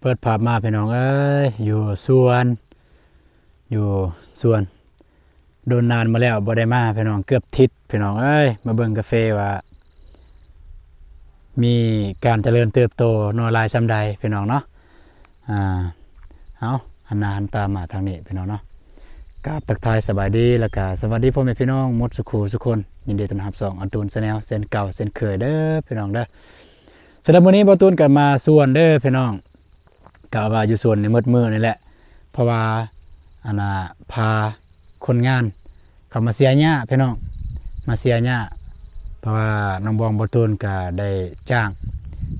ເປີດພາບມາພີ່ນ້ອງເອີຍ ຢູ່ສວນ ຢູ່ສວນ ດົນນານມາແລ້ວບໍ່ໄດ້ມາພີ່ນ້ອງ ເກືອບທິດພີ່ນ້ອງເອີຍ ມາເບິ່ງກາເຟວ່າມີການຈະເລີນເຕີບໂຕໜໍ່ຫຼາຍສ່ຳໃດພີ່ນ້ອງເນາະ. ອ່າ ເອົາ ຫັນໜ້າຫັນຕາມາທາງນີ້ພີ່ນ້ອງເນາະ. ກາບທັກທາຍສະບາຍດີ ແລ້ວກະສະຫວັດດີພໍ່ແມ່ພີ່ນ້ອງໝົດສູ່ຄູ່ສູ່ຄົນ. ຍິນດີຕ້ອນຮັບຊ່ອງອາຕູນແຊນແນວເຊັ່ນເກົ່າເຊັ່ນເຄີຍເດີພີ່ນ້ອງເດີ. ສຳລັບມື້ນີ້ບ່າວຕູນກໍມາສວນເດີພີ່ນ້ອງ ກະວ່າຢູ່ສວນນີ້ໝົດມື້ນີ້ແຫຼະ ເພາະວ່າ ອັນນ່າ ພາຄົນງານເຂົາມາເສຍຫຍ້າພີ່ນ້ອງ ມາເສຍຫຍ້າ ເພາະວ່ານ້ອງບອງບ່າວຕູນກະໄດ້ຈ້າງ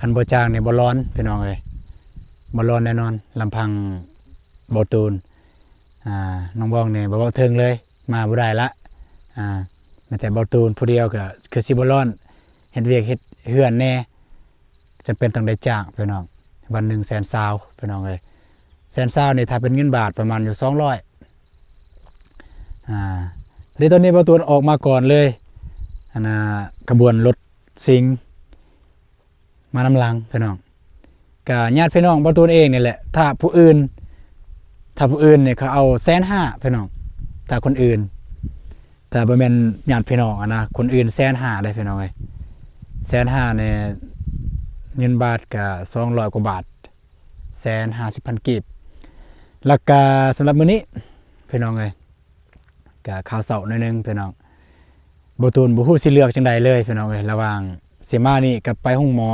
ຄັນບໍ່ຈ້າງນີ້ບໍ່ລອນພີ່ນ້ອງເອີຍ ບໍ່ລອນແນ່ນອນ ລຳພັງບ່າວຕູນ ອ່າ ນ້ອງບອງນີ້ບໍ່ເວົ້າເຖິງເລີຍ ມາບໍ່ໄດ້ລະ ອ່າ ແມ້ແຕ່ບ່າວຕູນຜູ້ດຽວກໍຄືຊິບໍ່ລອນ ເຮັດວຽກເຮັດເຮືອນແດ່ ຈຳເປັນຕ້ອງໄດ້ຈ້າງພີ່ນ້ອງ ວັນໜຶ່ງແສນຊາວພີ່ນ້ອງເອີຍ ແສນຊາວນີ້ ຖ້າເປັນເງິນບາດປະມານຢູ່ສອງຮ້ອຍ ອ່າ ພໍດີຕອນນີ້ບ່າວຕູນອອກມາກ່ອນເລີຍ ອັນນ່າ ຂະບວນລົດຊິງ ມານຳຫຼັງພີ່ນ້ອງ ກະຍາດພີ່ນ້ອງບ່າວຕູນເອງນີ້ແຫຼະ ຖ້າຜູ້ອື່ນ ຖ້າຜູ້ອື່ນນີ້ເຂົາເອົາແສນຫ້າພີ່ນ້ອງ ຖ້າຄົນອື່ນ ຖ້າບໍ່ແມ່ນຍາດພີ່ນ້ອງຫັ້ນນະ ຄົນອື່ນແສນຫ້າເດ້ພີ່ນ້ອງເອີຍ ແສນຫ້ານີ້ ເງິນບາດກະສອງຮ້ອຍກວ່າບາດ ແສນຫ້າສິບພັນກີບ ແລ້ວກະສຳລັບມື້ນີ້ພີ່ນ້ອງເອີຍ ກະຂ່າວເສົ້າໜ້ອຍໜຶ່ງພີ່ນ້ອງ ບ່າວຕູນບໍ່ຮູ້ຊິເລືອກຈັ່ງໃດເລີຍພີ່ນ້ອງເອີຍ ລະຫວ່າງຊິມານີ້ກັບໄປໂຮງໝໍ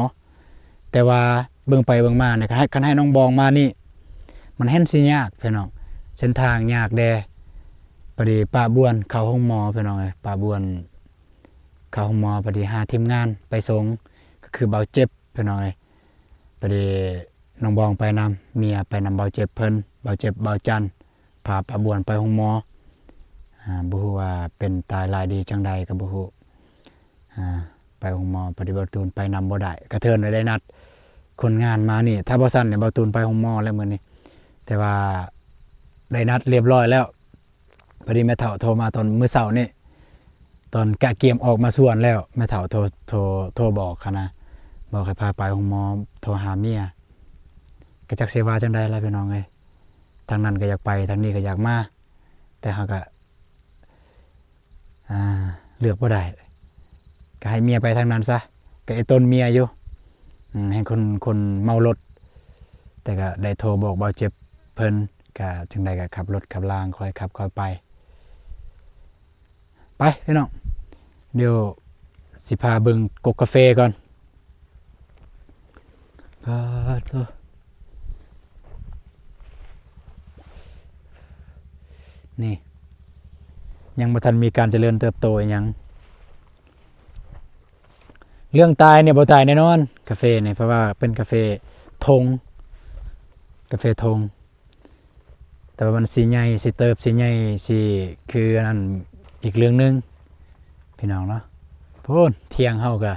ແຕ່ວ່າເບິ່ງໄປເບິ່ງມານີ້ ຄັນໃຫ້ ຄັນໃຫ້ນ້ອງບອງມານີ້ ມັນແຮ່ງຊິຍາກພີ່ນ້ອງ ເສັ້ນທາງຍາກແດ່ ພໍດີປ້າບວນເຂົ້າໂຮງໝໍພີ່ນ້ອງເອີຍ ປ້າບວນເຂົ້າໂຮງໝໍ ພໍດີຫາທີມງານໄປສົ່ງ ກໍຄືບ່າວເຈັບພີ່ນ້ອງເອີຍ ພໍດີນ້ອງບອງໄປນຳ ເມຍໄປນຳບ່າວເຈັບເພິ່ນ ບ່າວເຈັບ ບ່າວຈັນ ພາປ້າບວນໄປໂຮງໝໍ ອ່າ ບໍ່ຮູ້ວ່າເປັນຕາຍຮ້າຍດີຈັ່ງໃດກໍບໍ່ຮູ້ ອ່າ ໄປໂຮງໝໍ ພໍດີບ່າວຕູນໄປນຳບໍ່ໄດ້ ກະເທີນໄດ້ນັດຄົນງານມານີ້ ຖ້າບໍ່ຊັ້ນນີ້ບ່າວຕູນໄປໂຮງໝໍແລ້ວມື້ນີ້ ແຕ່ວ່າໄດ້ນັດລຽບຮ້ອຍແລ້ວ ພໍດີແມ່ເຖົ້າໂທມາຕອນມື້ເຊົ້ານີ້ ຕອນກະກຽມອອກມາສວນແລ້ວ ແມ່ເຖົ້າໂທ ໂທ ໂທບອກຫັ້ນນະ ບອກໃຫ້ພາໄປໂຮງໝໍ ໂທຫາເມຍ ກໍຈັກຊິວ່າຈັ່ງໃດລະພີ່ນ້ອງເອີຍ ທາງນັ້ນກໍຢາກໄປ ທາງນີ້ກໍຢາກມາ ແຕ່ເຮົາກໍ ອ່າ ເລືອກບໍ່ໄດ້ ກໍໃຫ້ເມຍໄປທາງນັ້ນຊະ ກໍອີຕົນເມຍຢູ່ ອືມ ໃຫ້ຄົນ ຄົນເມົາລົດ ແຕ່ກໍໄດ້ໂທບອກບ່າວເຈັບເພິ່ນ ກໍຈັ່ງໃດກໍຂັບລົດຂັບລາງ ຄ່ອຍຂັບຄ່ອຍໄປ ໄປພີ່ນ້ອງ ດຽວຊິພາເບິ່ງກົກກາເຟກ່ອນ ປາໂທ້ ນີ້ ຍັງບໍ່ທັນມີການຈະເລີນເຕີບໂຕອີ່ຫຍັງ ເລື່ອງຕາຍນີ້ບໍ່ຕາຍແນ່ນອນ ກາເຟນີ້ ເພາະວ່າເປັນກາເຟທົ່ງ ກາເຟທົ່ງ ແຕ່ວ່າມັນຊິໃຫຍ່ ຊິເຕີບ ຊິໃຫຍ່ ຊິຄືອັນນັ້ນອີກເລື່ອງໜຶ່ງ ພີ່ນ້ອງເນາະ ພຸ້ນ ຖຽງເຮົາກະ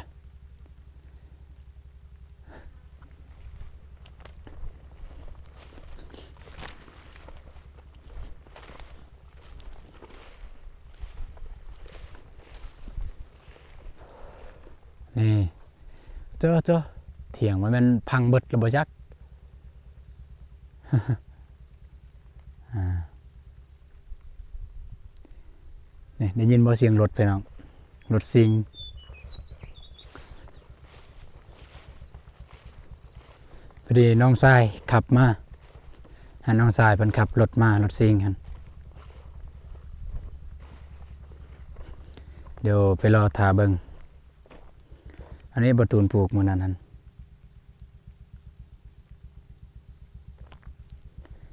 ນີ້ ເຈົ້າ ເຈົ້າ ຖຽງມັນແມ່ນພັງເບິດແລ້ວບໍ່ຈັກ ອ່າ ນີ້ ໄດ້ຍິນບໍ່ສຽງລົດພີ່ນ້ອງ ລົດຊິງ ພໍດີນ້ອງຊາຍຂັບມາ ໃຫ້ນ້ອງຊາຍເພິ່ນຂັບລົດມາ ລົດຊິງຫັ້ນ ດຽວໄປລໍຖ້າເບິ່ງ ອັນນີ້ບ່າວຕູນປູກມື້ນັ້ນຫັ້ນ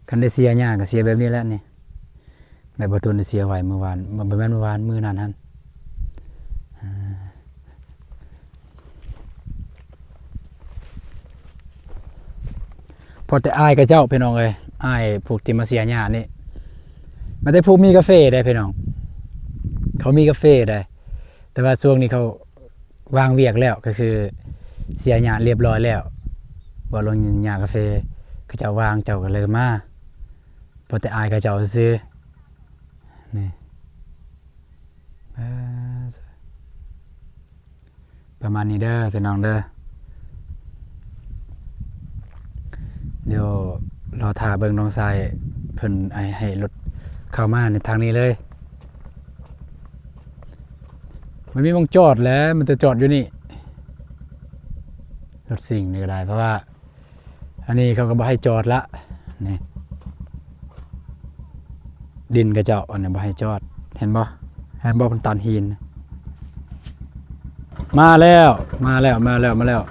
ຄັນໄດ້ເສຍຫຍ້າກໍເສຍແບບນີ້ແຫຼະນີ້ ແບບບ່າວຕູນໄດ້ເສຍໄວ້ມື້ວານ ບໍ່ແມ່ນມື້ວານ ມື້ນັ້ນຫັ້ນ ອ່າ ພໍແຕ່ອ້າຍເຂົາເຈົ້າ ພີ່ນ້ອງເອີຍ ອ້າຍຜູ້ທີ່ມາເສຍຫຍ້ານີ້ ມາແຕ່ຜູ້ມີກາເຟເດ້ພີ່ນ້ອງ ເຂົາມີກາເຟເດ້ ແຕ່ວ່າຊ່ວງນີ້ເຂົາ ວາງວຽກແລ້ວ ກໍຄືເສຍຫຍ້າລຽບຮ້ອຍແລ້ວ ບໍ່ລົງຫຍ້າກາເຟ ເຂົາເຈົ້າວາງ ເຈົ້າກໍເລີຍມາ ພໍແຕ່ອາຍເຂົາເຈົ້າຊື່ໆ ນີ້ ປະມານນີ້ເດີພີ່ນ້ອງເດີ. ດຽວລໍຖ້າເບິ່ງນ້ອງຊາຍເພິ່ນໃຫ້ ໃຫ້ລົດເຂົ້າມາໃນທາງນີ້ເລີຍ. ມັນມີໝ່ອງຈອດແຫຼະ ມັນຈະຈອດຢູ່ນີ້ ລົດຊິງນີ້ກໍໄດ້ ເພາະວ່າ ອັນນີ້ເຂົາກໍບໍ່ໃຫ້ຈອດລະ ນີ້ ດິນເຂົາເຈົ້າ ອັນນີ້ບໍ່ໃຫ້ຈອດ ເຫັນບໍ່ ເຫັນບໍ່ ເພິ່ນຕັນຫີນ. ມາແລ້ວ ມາແລ້ວ ມາແລ້ວ ມາແລ້ວ.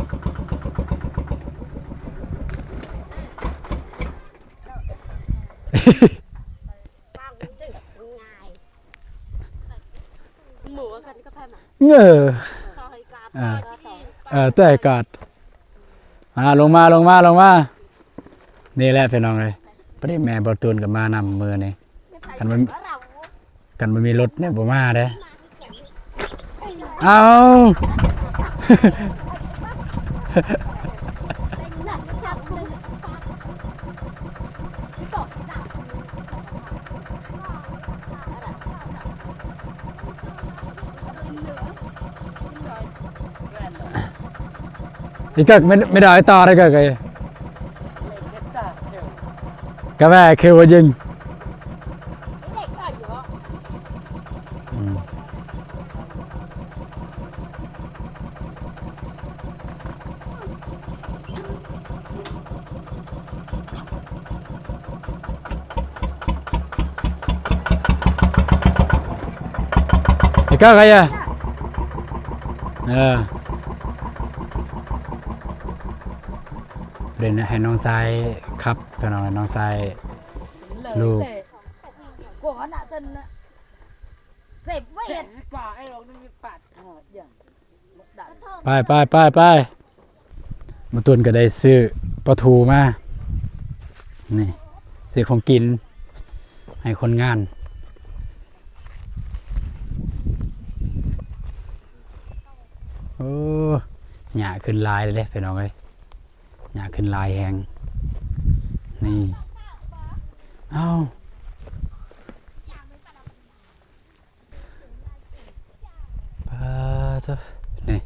ເອີ ເອີ ແຕ່ກາດ ອ່າ ລົງມາ ລົງມາ ລົງມາ. ນີ້ແຫຼະພີ່ນ້ອງເອີຍ ພໍດີແມ່ບ່າວຕູນກໍມານຳມື້ນີ້ ຄັນບໍ່ ຄັນບໍ່ມີລົດນີ້ບໍ່ມາເດ້. ເອົາ Đi cất, mày, mày đòi to đây cất kìa. Cá ve kêu vào rừng. Ừ. ໄປເກີກໄປເອີ ເອີ ເດີນໃຫ້ນ້ອງຊາຍຂັບ ພີ່ນ້ອງ ນ້ອງຊາຍລູກ ໄປ ໄປ ໄປ ໄປ ໝາຕຸນກໍໄດ້ຊື້ປາທູມາ ນີ້ ຊື້ຂອງກິນໃຫ້ຄົນງານ. ໂອ້ ຫຍ້າຂຶ້ນຫຼາຍເດ້ພີ່ນ້ອງເອີຍ ຫຍ້າຂຶ້ນຫຼາຍແຮງ ນີ້ ເອົ້າ. ປາໂທ້ ນີ້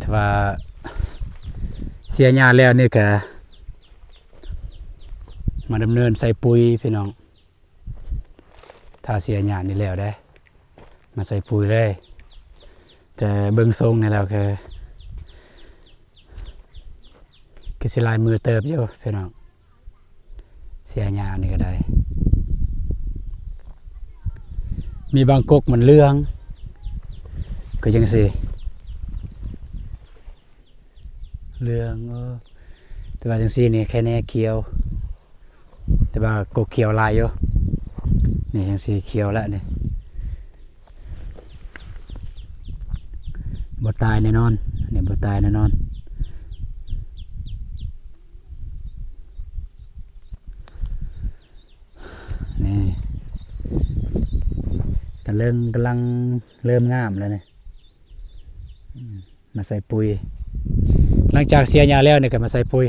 ຖ້າວ່າເສຍຫຍ້າແລ້ວນີ້ກະມາດຳເນີນໃສ່ປຸ໋ຍພີ່ນ້ອງ ຖ້າເສຍຫຍ້ານີ້ແລ້ວເດ້ ມາໃສ່ປຸ໋ຍເລີຍ ແຕ່ເບິ່ງຊົງນີ້ແລ້ວກະ ຄືຊິຫຼາຍມື້ເຕີບຢູ່ພີ່ນ້ອງ ເສຍຫຍ້ານີ້ກໍໄດ້ ມີບາງກົກມັນເຫຼືອງ ຄືຈັ່ງຊີ້ ເຫຼືອງ ເອີ ແຕ່ວ່າຈັ່ງຊີ້ນີ້ແຄ່ແນ່ຂຽວ ແຕ່ວ່າກໍຂຽວຫຼາຍຢູ່ ນີ້ຈັ່ງຊີ້ຂຽວແລ້ວນີ້ ບໍ່ຕາຍແນ່ນອນ ນີ້ບໍ່ຕາຍແນ່ນອນ ນີ້ກະເລີ່ມ ກຳລັງເລີ່ມງາມແລ້ວນີ້ ອືມ. ມາໃສ່ປຸ໋ຍ ຫຼັງຈາກເສຍຫຍ້າແລ້ວນີ້ກໍມາໃສ່ປຸ໋ຍ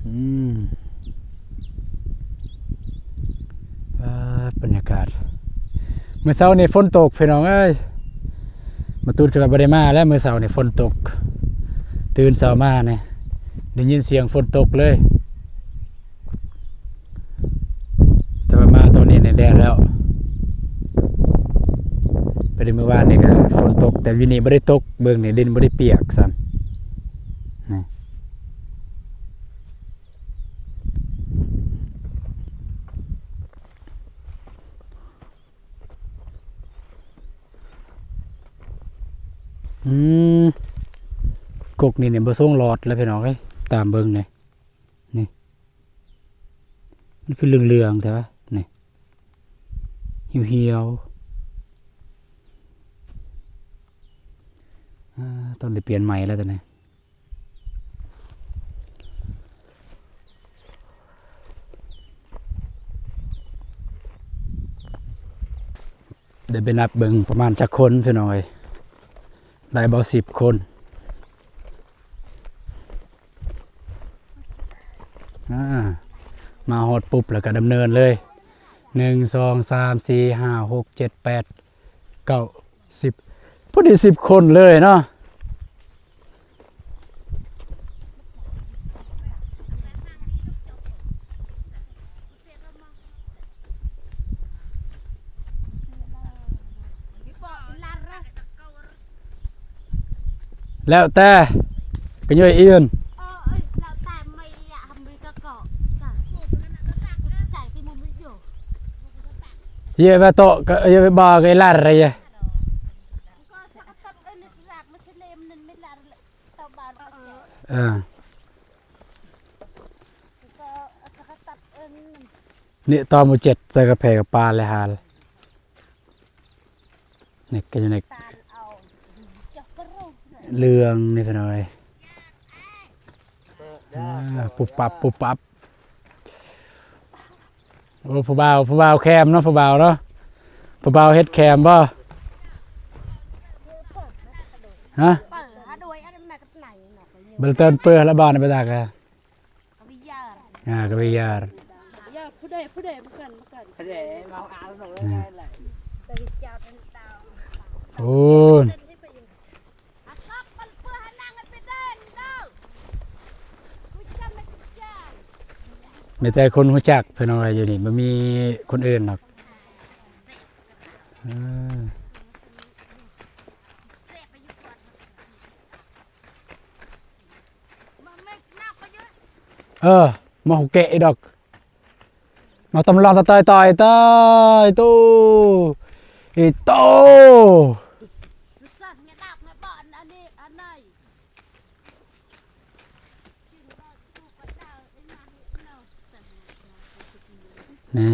ອືມ ປາດ ບັນຍາກາດ ມື້ເຊົ້ານີ້ຝົນຕົກພີ່ນ້ອງເອີຍ ມາຕູນກໍບໍ່ໄດ້ມາແລ້ວ ມື້ເຊົ້ານີ້ຝົນຕົກ ຕື່ນເຊົ້າມານີ້ ໄດ້ຍິນສຽງຝົນຕົກເລີຍ. ແຕ່ວ່າມາຕອນນີ້ນີ້ແດດແລ້ວ ໄປແຕ່ມື້ວານນີ້ກໍຝົນຕົກ ແຕ່ຢູ່ນີ້ບໍ່ໄດ້ຕົກ ເບິ່ງນີ້ດິນບໍ່ໄດ້ປຽກຊ້ຳ ນີ້ ອືມ ກົກນີ້ນີ້ບໍ່ສົ່ງຫຼອດແລ້ວພີ່ນ້ອງເອີຍ ຕາມເບິ່ງນີ້ ນີ້ ມັນຄືເຫຼືອງໆແທ້ວະ ນີ້ ຫ່ຽວໆ ອາ ຕ້ອງໄດ້ປ່ຽນໃໝ່ແລ້ວຕອນນີ້ ໄດ້ໄປນັບເບິ່ງປະມານຈັກຄົນພີ່ນ້ອງເອີຍ ໄດ້ບໍ່ສິບຄົນ. ອາ ມາຮອດປຸບແລ້ວກໍດຳເນີນເລີຍ ໜຶ່ງ ສອງ ສາມ ສີ່ ຫ້າ ຫົກ ເຈັດ ແປດ ເກົ້າ ສິບ ພໍດີສິບຄົນເລີຍເນາະ. ແລ້ວແຕ່ ກະຍ້ອຍອື່ນ ເຢຍວ່າໂຕະ ກະເຢຍວ່າບໍ່ ກະເຢຍ ເອີ ນີ້ຕໍ່ໝູ່ເຈັດ ໃສ່ກະແພກະປາແລະຫານ ນີ້ກະຢູ່ໃນເລື່ອງນີ້ພີ່ນ້ອງເອີຍ ອາ ປຸບປັບ ປຸບປັບ. ໂອ້ ຜູ້ບ່າວ ຜູ້ບ່າວແຄມເນາະ ຜູ້ບ່າວເນາະ ຜູ້ບ່າວເຮັດແຄມບໍ່? ຮະ? ເປີ ຫາໂດຍອັນນັ້ນນະ ກັບໄນເນາະ ເບິ່ງເຕີນເປີລະບາດນີ້ໄປຕາກ ອາ ກະວິຍາ ອາ ກະວິຍາ ໂອ້. ມີແຕ່ຄົນຮູ້ຈັກເພິ່ນເອົາໄວ້ຢູ່ນີ້ ບໍ່ມີຄົນອື່ນດອກ ເອີ. ເອີ ມາຫູແກະອີດອກ ມາຕຳລອງຕະຕ່ອຍຕ່ອຍ ຕາຍຕູ້ ອີໂຕ ນີ້.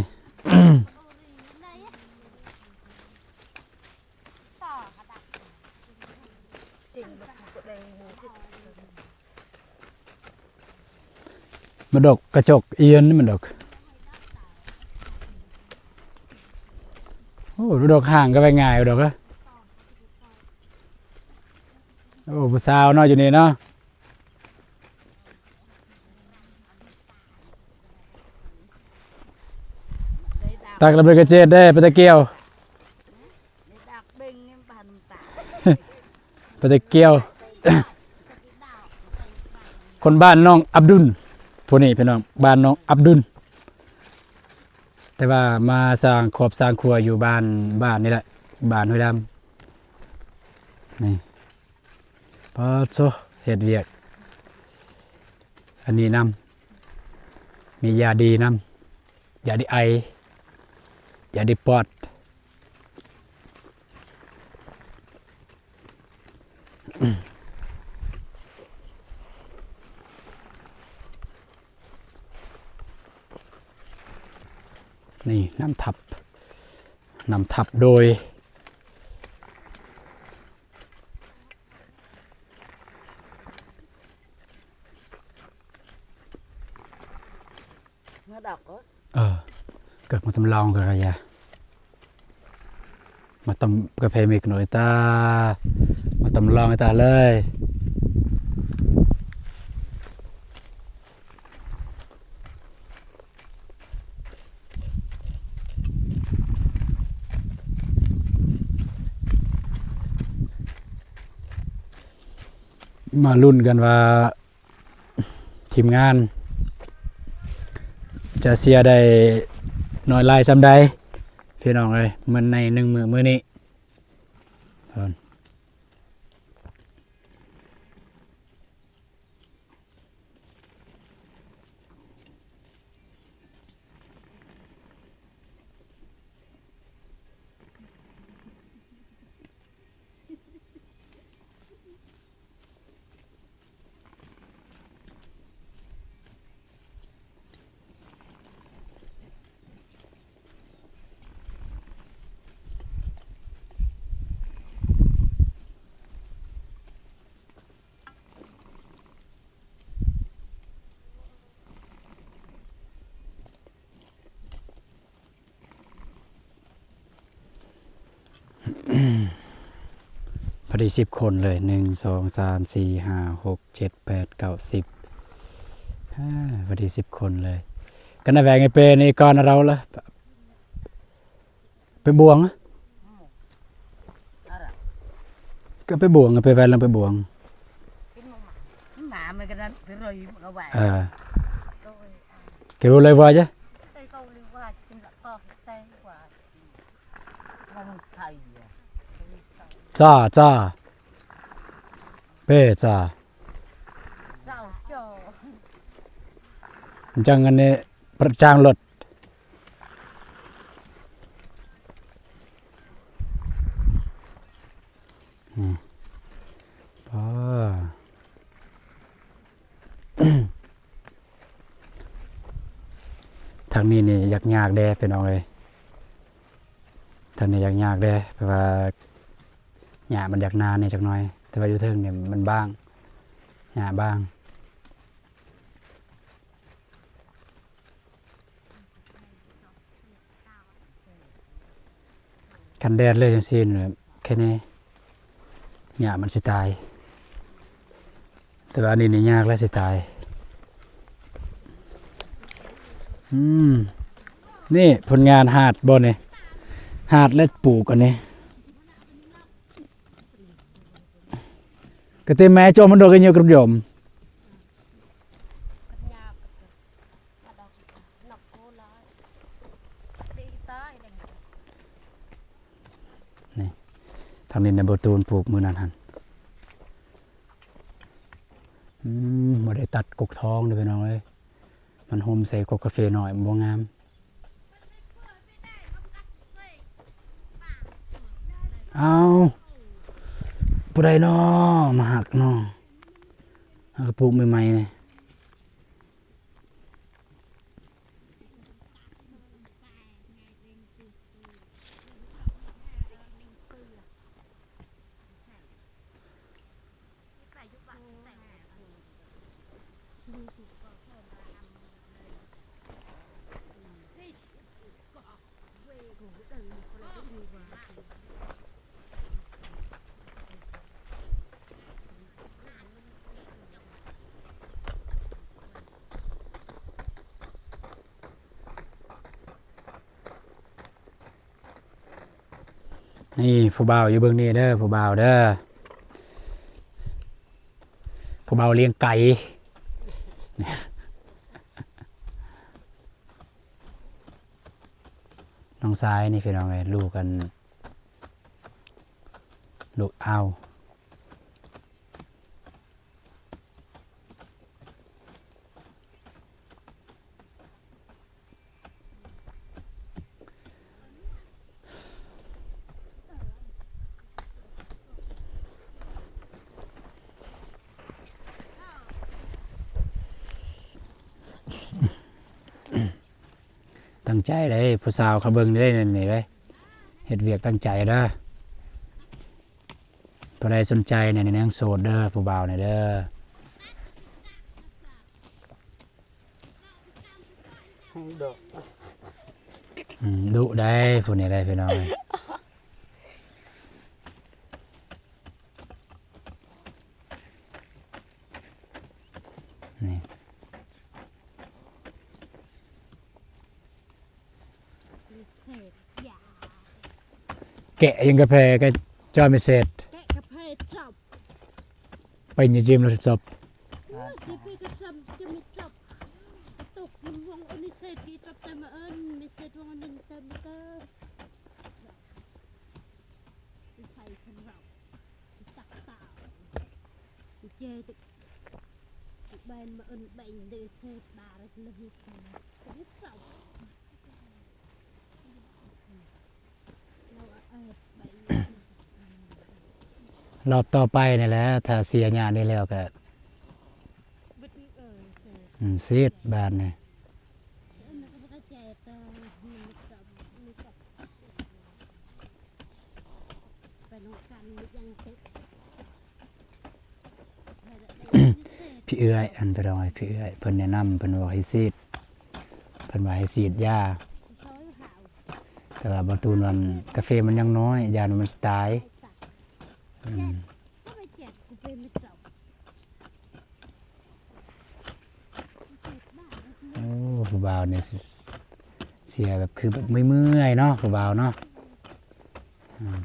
ມາດອກກະຈົກອີ່ຫຍັງນີ້ ມາດອກ ໂອ້ ດອກຫ່າງກະໄປງ່າຍດອກ ໂອ້ ຜູ້ສາວເນາະ ຢູ່ນີ້ເນາະ. ຕັກລະເບິ່ງກະເຈັດເດ້ ໄປຕະກ່ຽວ ໄປຕະກ່ຽວ ຄົນບ້ານນ້ອງອັບດຸນ ຜູ້ນີ້ພີ່ນ້ອງ ບ້ານນ້ອງອັບດຸນ ແຕ່ວ່າມາສ້າງຄອບສ້າງຄົວຢູ່ບ້ານ ບ້ານນີ້ແຫຼະ ບ້ານຫ້ວຍດຳ ນີ້. ປາດໂທ້ ເຮັດວຽກອັນນີ້ນຳ ມີຢາດີນຳ ຢາດີໄອ ຢາດີປອດ ນີ້ນຳທັບ ນຳທັບໂດຍ ເອີ ກະມາຕຳລອງກະຢາ ມາຕຳກາເຟເມັກໜ້ອຍຕາ ມາຕຳລອງຕາເລີຍ. ມາລຸ້ນກັນວ່າ ທີມງານຈະເສຍໄດ້ໜ້ອຍຫຼາຍສ່ຳໃດ ພີ່ນ້ອງເອີຍ ມື້ໃນໜຶ່ງມື້ມື້ນີ້. ພໍດີສິບຄົນເລີຍ ໜຶ່ງ ສອງ ສາມ ສີ່ ຫ້າ ຫົກ ເຈັດ ແປດ ເກົ້າ ສິບ ອາ ພໍດີສິບຄົນເລີຍ. ກັນນະແວງໄອເປນີ້ກ່ອນເຮົາລະ ໄປບວງ ອາ ອາຣະ ກໍໄປບວງ ກໍໄປໄຫວ້ ແລ້ວໄປບວງ. ເອີ ເກັບເອົາເລີຍວ່າຈະ ຈ້າ ຈ້າ ເປ້ ຈ້າ ຈັ່ງອັນນີ້ ປະຈາງລົດ. ອືມ ອໍ ທາງນີ້ນີ້ຢາກຍາກແດ່ພີ່ນ້ອງເອີຍ ທາງນີ້ຢາກຍາກແດ່ ເພາະວ່າຫຍ້າມັນຢາກໜາແດ່ຈັກໜ່ອຍ ແຕ່ວ່າຢູ່ເທິງນີ້ມັນບາງ ຫຍ້າບາງ. ຄັນແດດເລີຍຈັ່ງຊີ້ນະ ແຄ່ນີ້ຫຍ້າມັນຊິຕາຍ ແຕ່ວ່າອັນນີ້ນີ້ຍາກແລ້ວຊິຕາຍ. ອືມ ນີ້ຜົນງານຫາດບໍ່ນີ້ ຫາດແລະປູກອັນນີ້ ກະເຕັມແມ່ໂຈມມັນໂດກະເຍາະກະຢອມ. ນີ້ ທາງນີ້ນະ ບໍ່ຕູນປູກມື້ນັ້ນຫັ້ນ. ອືມ ບໍ່ໄດ້ຕັດກົກທອງເດີພີ່ນ້ອງເອີຍ ມັນໂຮມໃສ່ກົກກາເຟນ້ອຍ ມັນບໍ່ງາມ. ອ້າວ ຜູ້ໃດນໍ ມາຫັກນໍ ຫາກະປູກໃໝ່ໆນີ້. ນີ້ຜູ້ບ່າວຢູ່ເບິ່ງນີ້ເດີ ຜູ້ບ່າວເດີ ຜູ້ບ່າວລ້ຽງໄກ່. ນ້ອງຊາຍນີ້ພີ່ນ້ອງເອີຍ ລູກກັນ ລູກອາວ. ຕັ້ງໃຈເດີ ຜູ້ສາວເຂົາເບິ່ງເດ້ ນີ້ເດ້ ເຮັດວຽກຕັ້ງໃຈເດີ. ຜູ້ໃດສົນໃຈແດ່ນີ້ ຍັງໂສດເດີ ຜູ້ບ່າວນີ້ເດີ. ອືມ ດຸໄດ໋ ຜູ້ນີ້ໄດ໋ ພີ່ນ້ອງເອີຍ. ນີ້ ແກະຍັງກາແຟກະຈອມເສດ ແກະກາແຟຈອບ ໄປຍາຈິມລະຈອບ. ເອີ ຊິໄປກະຈອມ ຈະມີຈອບ ກະຕຸກ ມັນວງອັນນີ້ເສດ ກະຈອບແຕ່ມາເອີ້ນ ມີເສດວງອັນນີ້ແຕ່ມາເກີດ ໄປໃສ່ສຳລັບ ຕັກຕາ ເຈ ແບນມາເອີ້ນແບນເດເສດບາຣະລະຫິດ ກະຈອບ. ລອບຕໍ່ໄປນີ້ແຫຼະ ຖ້າເສຍຍານີ້ແລ້ວກະ ອືມ ເສດບາດນີ້. ພີ່ເອື້ອຍ ອັນ ພີ່ນ້ອງເອີຍ ພີ່ເອື້ອຍເພິ່ນແນະນຳ ເພິ່ນວ່າໃຫ້ສີດ ເພິ່ນວ່າໃຫ້ສີດຢາ ແຕ່ວ່າບໍ່ຕູນວ່າກາເຟມັນຍັງນ້ອຍ ຢ້ານວ່າມັນຊິຕາຍ. ອືມ ໂອ້ ຜູ້ບ່າວນີ້ ເສຍແບບ ຄືແບບເມື່ອຍໆເນາະ ຜູ້ບ່າວເນາະ. ອືມ.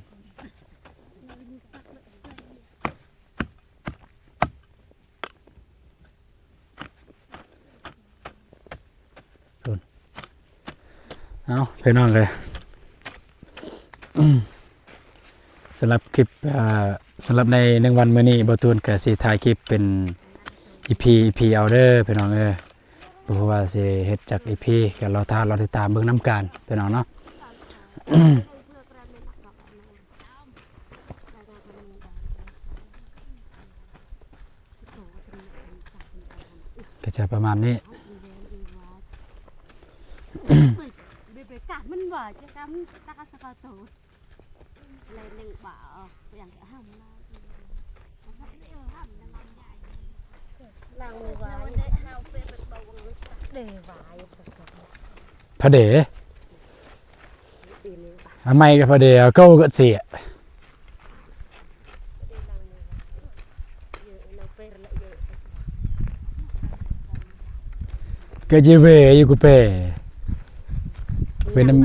ເອົາ ພີ່ນ້ອງເອີຍ ສຳລັບຄລິບ ເອີ ສຳລັບໃນໜຶ່ງວັນມື້ນີ້ ບ່າວຕູນກະຊິຖ່າຍຄລິບເປັນອີພີ ອີພີເອົາເດີພີ່ນ້ອງເອີຍ. ບໍ່ຮູ້ວ່າຊິເຮັດຈັກອີພີ ກະລໍຖ້າລໍຕິດຕາມເບິ່ງນຳກັນພີ່ນ້ອງເນາະ. ກະຈະປະມານນີ້. ພະເດ ອາໄມກະພະເດ ເອົາເກົ່າກະເສຍ. ກະຈິເວຢູ່ກູເປ ເປັນນຳ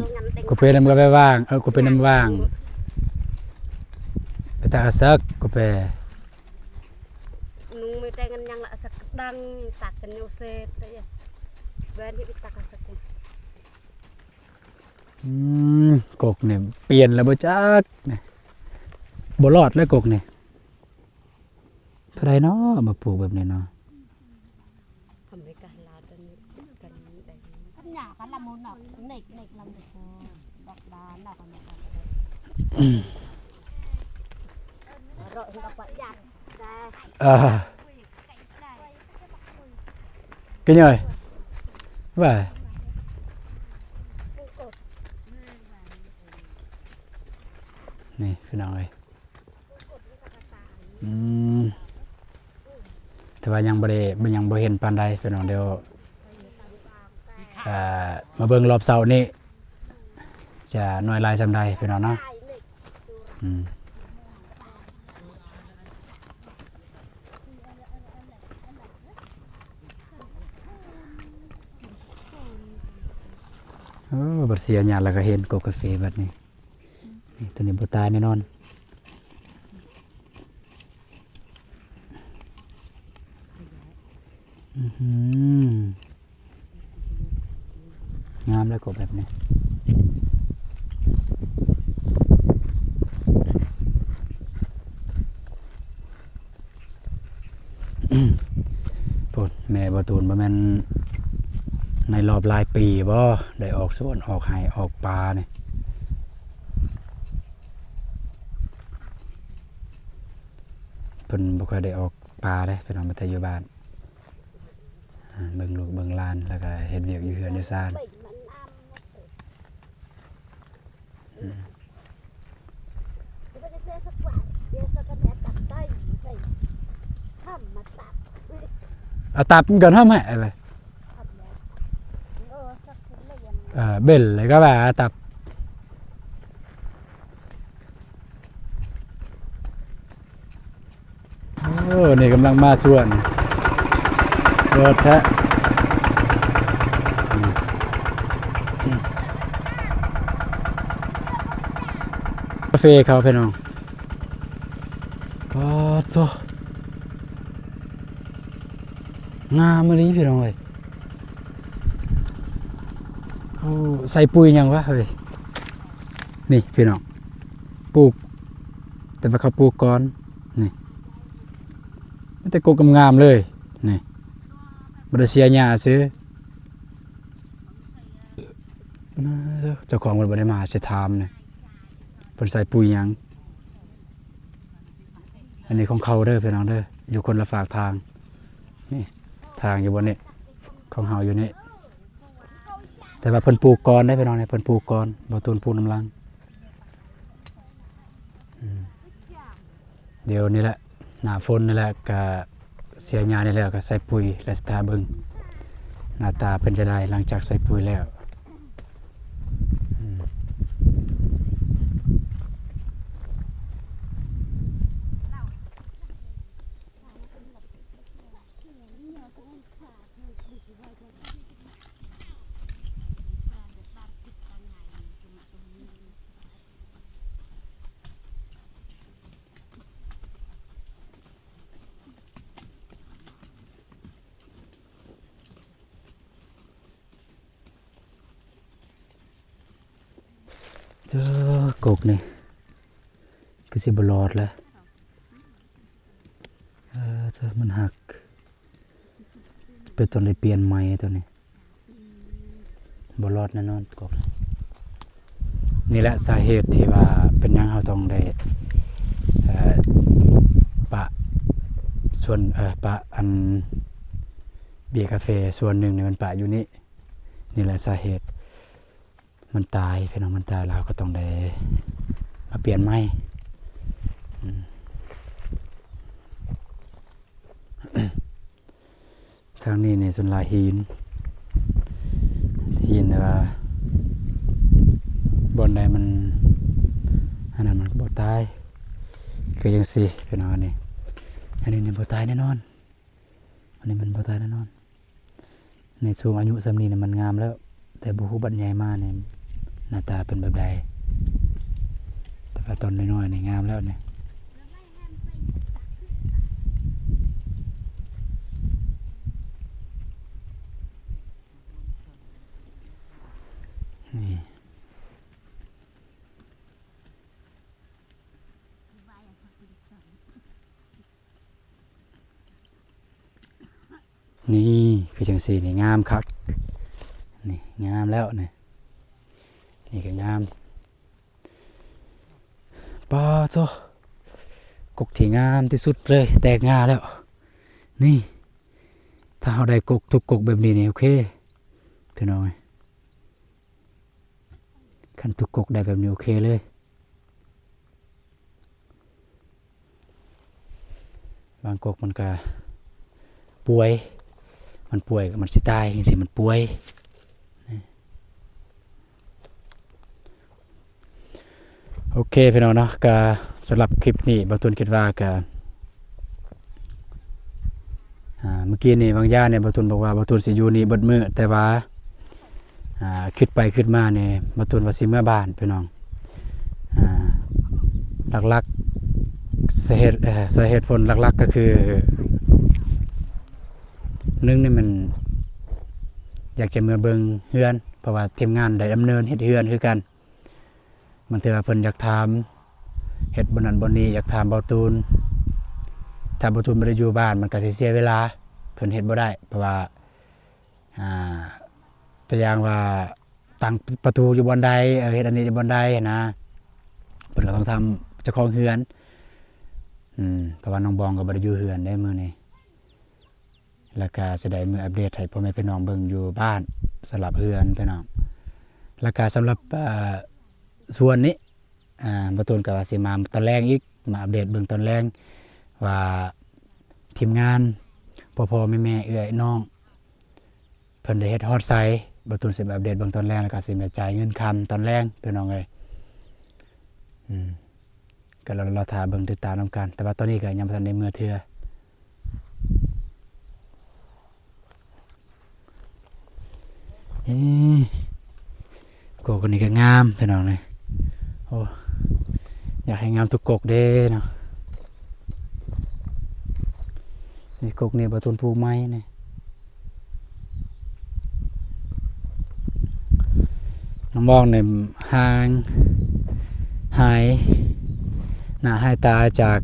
ກູເປນຳກະໄປວ່າງ ເອີ ກູເປນຳວ່າງ ໄປຕາກະເສິກກູເປ. ນຸ່ງມີແຕ່ງັນຍັງລະສັກດັງ ຕັກກັນຢູ່ເສດ ແບນທີ່ໄປຕັກກັນສັກ. ອືມ ກົກນີ້ປ່ຽນແລ້ວບໍ່ຈັກ ບໍ່ລອດແລ້ວກົກນີ້. ເທົ່າໃດເນາະ ເອົາມາປູກແບບນີ້ເນາະ. ເອີ ກະຍ່ອຍ ວ່າ ນີ້ພີ່ນ້ອງເອີຍ. ອືມ ແຕ່ວ່າຍັງບໍ່ໄດ້ ຍັງບໍ່ເຫັນປານໃດພີ່ນ້ອງ. ດຽວ ເອີ ມາເບິ່ງລອບເຊົ້ານີ້ ຈະໜ້ອຍຫຼາຍສ່ຳໃດພີ່ນ້ອງເນາະ. ອືມ ໂອ້ ບັດເສຍຫຍ້າແລ້ວກະເຫັນກົກກາເຟບັດນີ້. ນີ້ ໂຕນີ້ບໍ່ຕາຍແນ່ນອນ. ອື ງາມແລ້ວກົກແບບນີ້. ພຸ້ນ ແມ່ບ່າວຕູນ ບໍ່ແມ່ນໃນລອບຫຼາຍປີບໍ່ ໄດ້ອອກສວນ ອອກໄຮ່ ອອກປ່ານີ້. ເພິ່ນບໍ່ຄ່ອຍໄດ້ອອກປ່າເດ້ ເພິ່ນເອົາມາແຕ່ຢູ່ບ້ານ ເບິ່ງລູກເບິ່ງຫຼານ ແລ້ວກະເຮັດວຽກຢູ່ເຮືອນຢູ່ຊານ. ອາຕັບມັນກະທຳໃຫ້ ເອີ ເບັນເລີຍກະວ່າອາຕັບ. ໂອ້ ນີ້ກຳລັງມາສວນ ເປີດແທ້ ກາເຟເຂົາພີ່ນ້ອງ. ປາດໂທ້ ງາມອີ່ຫຼີພີ່ນ້ອງເອີຍ. ເຂົາໃສ່ປຸ໋ຍຫຍັງວະເຮີ້ຍ. ນີ້ພີ່ນ້ອງ ປູກ ແຕ່ວ່າເຂົາປູກກ່ອນ. ນີ້ ມີແຕ່ກົກງາມໆເລີຍ ນີ້ ບໍ່ໄດ້ເສຍຫຍ້າຊື່. ເຈົ້າຂອງເພິ່ນບໍ່ໄດ້ມາ ຊິຖາມນີ້ ເພິ່ນໃສ່ປຸ໋ຍຫຍັງ. ອັນນີ້ຂອງເຂົາເດີພີ່ນ້ອງເດີ ຢູ່ຄົນລະຟາກທາງ. ນີ້ ທາງຢູ່ບ່ອນນີ້ ຂອງເຮົາຢູ່ນີ້. ແຕ່ວ່າເພິ່ນປູກກ່ອນເດ້ພີ່ນ້ອງ ເພິ່ນປູກກ່ອນ ບ່າວຕູນປູກນຳຫຼັງ. ອືມ ດຽວນີ້ແຫຼະ ໜ້າຝົນນີ້ແຫຼະ ກະເສຍຫຍ້ານີ້ແລ້ວ ກະໃສ່ປຸ໋ຍ ແລະ ຊິຖ້າເບິ່ງໜ້າຕາເພິ່ນຈະໄດ້ ຫຼັງຈາກໃສ່ປຸ໋ຍແລ້ວ. ອືມ. ເຈີກົກນີ້ຄືຊິບໍ່ລອດແລ້ວ. ເອີ ມັນຫັກ ເປັນຕ້ອງໄດ້ປ່ຽນໃໝ່ຕົວນີ້. ບໍ່ລອດແນ່ນອນກົກ. ນີ້ແຫຼະສາເຫດທີ່ວ່າເປັນຫຍັງເຮົາຕ້ອງໄດ້ ເອີ ປະສວນ ເອີ ປະອັນເບ້ຍກາເຟສ່ວນໜຶ່ງນີ້ ມັນປະຢູ່ນີ້. ນີ້ແຫຼະສາເຫດ ມັນຕາຍພີ່ນ້ອງ ມັນຕາຍແລ້ວເຮົາກໍຕ້ອງໄດ້ມາປ່ຽນໃໝ່. ອືມ ທາງນີ້ນີ້ສ່ວນຫຼາຍຫີນ ຫີນ ແຕ່ວ່າບ່ອນໃດມັນ ອັນນັ້ນມັນກໍບໍ່ຕາຍ ຄືຈັ່ງຊີ້ພີ່ນ້ອງ. ອັນນີ້ ອັນນີ້ນີ້ບໍ່ຕາຍແນ່ນອນ. ອັນນີ້ມັນບໍ່ຕາຍແນ່ນອນ. ໃນຊ່ວງອາຍຸສ່ຳນີ້ນະມັນງາມແລ້ວ ແຕ່ບໍ່ຮູ້ບັດໃຫຍ່ມານີ້ໜ້າຕາເປັນແບບໃດ. ແຕ່ວ່າຕອນນ້ອຍໆນີ້ງາມແລ້ວນີ້. ນີ້ ນີ້ຄືຈັ່ງຊີ້ນີ້ ງາມຄັກ ນີ້ງາມແລ້ວນີ້ ນີ້ກໍງາມ. ປາໂທ້ ກົກທີ່ງາມທີ່ສຸດເລີຍ ແຕກງ່າແລ້ວນີ້. ຖ້າເຮົາໄດ້ກົກ ທຸກກົກແບບນີ້ນີ້ ໂອເຄພີ່ນ້ອງເອີຍ. ຄັນທຸກກົກໄດ້ແບບນີ້ໂອເຄເລີຍ. ບາງກົກມັນກະປ່ວຍ ມັນປ່ວຍ ມັນຊິຕາຍຈັ່ງຊີ້ ມັນປ່ວຍ. ໂອເຄພີ່ນ້ອງເນາະ ກະສຳລັບຄລິບນີ້ ບ່າວຕູນຄິດວ່າກະ ອ່າ ເມື່ອກີ້ນີ້ບາງຢ່າງນີ້ ບ່າວຕູນບອກວ່າບ່າວຕູນຊິຢູ່ນີ້ເບິດມື້ ແຕ່ວ່າ ອ່າ ຄິດໄປຄິດມານີ້ ບ່າວຕູນວ່າຊິເມືອບ້ານພີ່ນ້ອງ. ອ່າ ຫຼັກໆ ສາເຫດ ເອີ ສາເຫດຜົນຫຼັກໆກໍຄື ໜຶ່ງນີ້ແມ່ນຢາກຈະເມືອເບິ່ງເຮືອນ ເພາະວ່າທີມງານໄດ້ດຳເນີນເຮັດເຮືອນຄືກັນ. ບາງເທື່ອເພິ່ນຢາກຖາມເຮັດບ່ອນນັ້ນບ່ອນນີ້ ຢາກຖາມບ່າວຕູນ ຖ້າບ່າວຕູນບໍ່ໄດ້ຢູ່ບ້ານ ມັນກໍຊິເສຍເວລາ ເພິ່ນເຮັດບໍ່ໄດ້ ເພາະວ່າ ອ່າ ຕົວຢ່າງວ່າຕັ້ງປະຕູຢູ່ບ່ອນໃດ ເຮັດອັນນີ້ຢູ່ບ່ອນໃດຫັ້ນນະ ເພິ່ນກໍຕ້ອງຖາມເຈົ້າຂອງເຮືອນ. ອືມ ເພາະວ່ານ້ອງບອງກໍບໍ່ໄດ້ຢູ່ເຮືອນເດ້ມື້ນີ້ ແລ້ວກະຊິໄດ້ມາອັບເດດໃຫ້ພໍ່ແມ່ພີ່ນ້ອງເບິ່ງຢູ່ບ້ານ ສຳລັບເຮືອນພີ່ນ້ອງ. ແລ້ວກະສຳລັບ ເອີ ສ່ວນນີ້ ອ່າ ບ່າວຕູນກໍວ່າຊິມາຕອນແລງອີກ ມາອັບເດດເບິ່ງຕອນແລງວ່າທີມງານ ພໍ່ໆ ແມ່ໆ ເອື້ອຍນ້ອງ ເພິ່ນໄດ້ເຮັດຮອດໃສ ບ່າວຕູນຊິມາອັບເດດເບິ່ງຕອນແລງ ແລ້ວກໍຊິມາຈ່າຍເງິນຄ່ຳຕອນແລງພີ່ນ້ອງເອີຍ. ອືມ ກໍລໍຖ້າເບິ່ງຕິດຕາມນຳກັນ ແຕ່ວ່າຕອນນີ້ກໍຍັງບໍ່ທັນໄດ້ເມືອເທື່ອ. ເອີ ກົກອັນນີ້ກໍງາມພີ່ນ້ອງເອີຍ. ໂອ້ ຢາກໃຫ້ງາມທຸກກົກເດ້ເນາະ. ນີ້ກົກນີ້ບ່າວຕູນປູກໃໝ່ນີ້ ນ້ອງບອງນີ້ຫ່າງຫາຍໜ້າຫາຍຕາຈາກ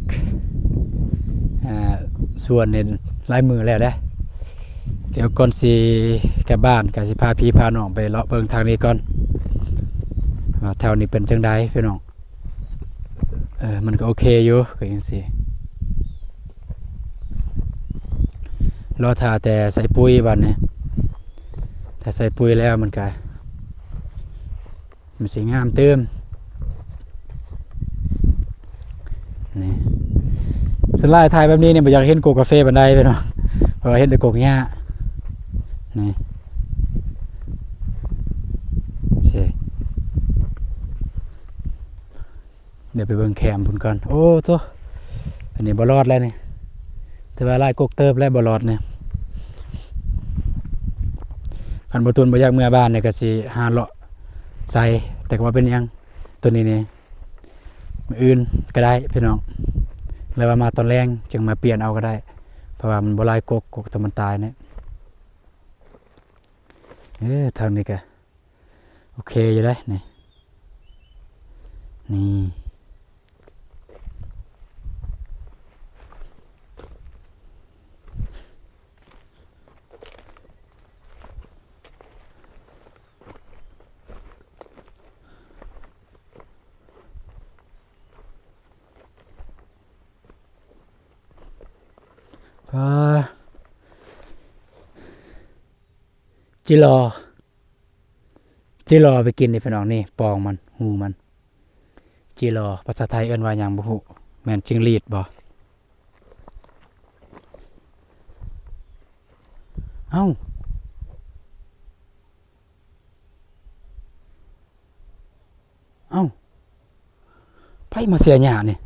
ເອີ ສວນນີ້ຫຼາຍມື້ແລ້ວເດ້. ດຽວກ່ອນຊິກັບບ້ານກໍຊິພາພີ່ພານ້ອງໄປເລາະເບິ່ງທາງນີ້ກ່ອນ ວ່າແຖວນີ້ເປັນຈັ່ງໃດພີ່ນ້ອງ. ເອີ ມັນກໍໂອເຄຢູ່ ກໍຈັ່ງຊີ້ ລໍຖ້າແຕ່ໃສ່ປຸ໋ຍບາດນີ້ ຖ້າໃສ່ປຸ໋ຍແລ້ວມັນກໍ ມັນຊິງາມຕື່ມ. ນີ້ ສ່ວນຫຼາຍຖ່າຍແບບນີ້ນີ້ບໍ່ຢາກເຫັນກົກກາເຟປານໃດພີ່ນ້ອງ ເພາະວ່າເຫັນແຕ່ກົກຫຍ້າ. ນີ້ ດຽວໄປເບິ່ງແຄມພຸ້ນກ່ອນ. ໂອ້ໂທ້ ອັນນີ້ບໍ່ລອດແລ້ວນີ້ ແຕ່ວ່າຫຼາຍກົກເຕີບແລ້ວບໍ່ລອດນີ້. ຄັນບ່າວຕູນບໍ່ຢາກເມືອບ້ານນີ້ກໍຊິຫາເລາະໃສ່ ແຕ່ກໍບໍ່ເປັນຫຍັງ ໂຕນີ້ນີ້ ມື້ອື່ນກໍໄດ້ພີ່ນ້ອງ ຫຼືວ່າມາຕອນແລງຈຶ່ງມາປ່ຽນເອົາກໍໄດ້ ເພາະວ່າມັນບໍ່ຫຼາຍກົກ ກົກຕົວມັນຕາຍນີ້. ເອີ ທາງນີ້ກໍໂອເຄຢູ່ເດ້ນີ້. ນີ້ ອ່າ ຈິລໍ ຈິລໍໄປກິນນີ້ພີ່ນ້ອງ ນີ້ປອງມັນ ຮູມັນ ຈິລໍ ພາສາໄທເອີ້ນວ່າຫຍັງບໍ່ຮູ້ ແມ່ນຈິງຫຼີດບໍ່? ເອົ້າ ເອົ້າ ໃຜມາເສຍຫຍ້ານີ້?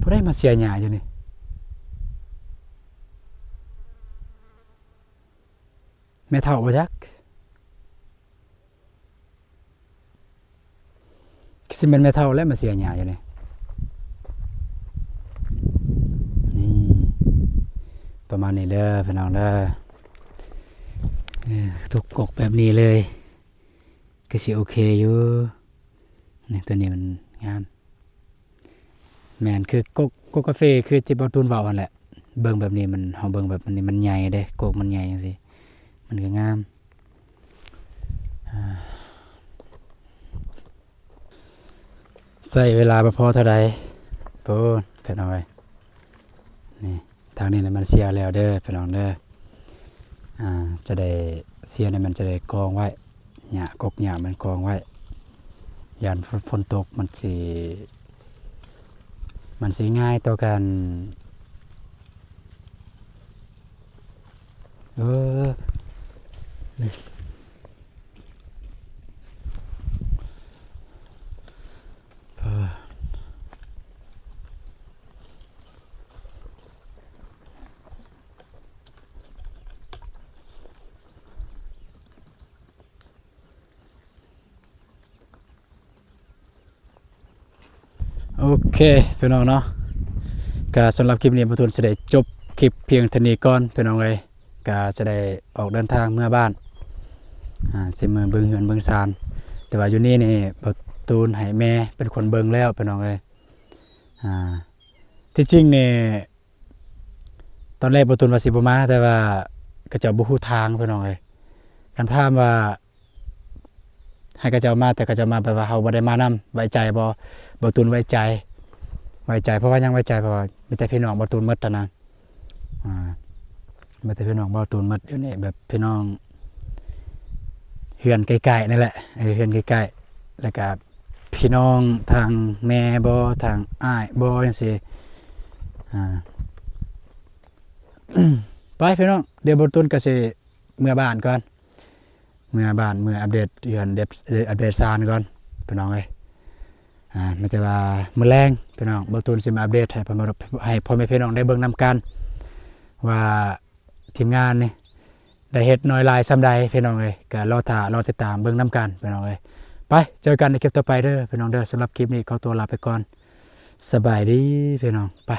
ຜູ້ໃດມາເສຍຫຍ້າຢູ່ນີ້? ແມ່ເຖົ້າບໍ່ຈັກ? ຄືຊິແມ່ນແມ່ເຖົ້າແຫຼະມາເສຍຫຍ້າຢູ່ນີ້. ນີ້ ປະມານນີ້ເດີພີ່ນ້ອງເດີ ເອີ ທຸກກົກແບບນີ້ເລີຍ ຄືຊິໂອເຄຢູ່. ນີ້ ຕົວນີ້ມັນງາມ. ແມ່ນ ຄືກົກ ກົກກາເຟ ຄືທີ່ບ່າວຕູນເວົ້າຫັ້ນແຫຼະ. ເບິ່ງແບບນີ້ມັນ ເຮົາເບິ່ງແບບນີ້ມັນໃຫຍ່ເດ້ ກົກມັນໃຫຍ່ຈັ່ງຊີ້ ມັນກໍງາມ. ອ່າ ໃຊ້ເວລາບໍ່ພໍເທົ່າໃດ ໂອ້ ເພິ່ນເອົາໄວ້ ນີ້ ທາງນີ້ແຫຼະມັນເສຍແລ້ວເດີພີ່ນ້ອງເດີ. ອ່າ ຈະໄດ້ ເສຍນີ້ມັນຈະໄດ້ກອງໄວ້ ຫຍ້າ ກົກຫຍ້າມັນກອງໄວ້ ຢ້ານຝົນ ຝົນຕົກມັນຊິ ມັນຊິງ່າຍຕໍ່ການ ເອີ ນີ້ ໂອເຄພີ່ນ້ອງເນາະ ກະສຳລັບຄລິບນີ້ ບ່າວຕູນຊິໄດ້ຈົບຄລິບພຽງເທົ່ານີ້ກ່ອນພີ່ນ້ອງເອີຍ. ກະຈະໄດ້ອອກເດີນທາງເມືອບ້ານ ອ່າ ຊິເມືອເບິ່ງເຮືອນເບິ່ງຊານ ແຕ່ວ່າຢູ່ນີ້ນີ້ ບ່າວຕູນໃຫ້ແມ່ເປັນຄົນເບິ່ງແລ້ວພີ່ນ້ອງເອີຍ. ອ່າ ທີ່ຈິງນີ້ ຕອນແລກບ່າວຕູນວ່າຊິບໍ່ມາ ແຕ່ວ່າເຂົາເຈົ້າບໍ່ຮູ້ທາງພີ່ນ້ອງເອີຍ. ຄັນຖາມວ່າໃຫ້ເຂົາເຈົ້າມາ ແຕ່ເຂົາເຈົ້າມາແບບວ່າເຮົາບໍ່ໄດ້ມານຳ ໄວ້ໃຈບໍ່? ບ່າວຕູນໄວ້ໃຈ ໄວ້ໃຈ ເພາະວ່າຫຍັງໄວ້ໃຈ? ເພາະວ່າມີແຕ່ພີ່ນ້ອງບ່າວຕູນໝົດຫັ້ນນະ ອ່າ ມີແຕ່ພີ່ນ້ອງບ່າວຕູນໝົດຢູ່ນີ້ ແບບພີ່ນ້ອງເຮືອນໃກ້ໆນີ້ແຫຼະ ເອີ ເຮືອນໃກ້ໆ ແລ້ວກະ ພີ່ນ້ອງທາງແມ່ບໍ່ ທາງອ້າຍບໍ່ ຈັ່ງຊີ້ ອ່າ ໄປພີ່ນ້ອງ ດຽວບ່າວຕູນກໍຊິເມືອບ້ານກ່ອນ ເມືອບ້ານ ເມືອອັບເດດເຮືອນ ອັບເດດຊານກ່ອນພີ່ນ້ອງເອີຍ. ອ່າ ມີແຕ່ວ່າມື້ແລງພີ່ນ້ອງ ບ່າວຕູນຊິມາອັບເດດໃຫ້ພໍ່ແມ່ ໃຫ້ພໍ່ແມ່ພີ່ນ້ອງໄດ້ເບິ່ງນຳກັນວ່າ ທີມງານນີ້ໄດ້ເຮັດໜ້ອຍຫຼາຍສ່ຳໃດພີ່ນ້ອງເອີຍ ກໍລໍຖ້າລໍຕິດຕາມເບິ່ງນຳກັນພີ່ນ້ອງເອີຍ. ໄປເຈີກັນໃນຄລິບຕໍ່ໄປເດີພີ່ນ້ອງເດີ ສຳລັບຄລິບນີ້ຂໍຕົວລາໄປກ່ອນ ສະບາຍດີພີ່ນ້ອງ ໄປ.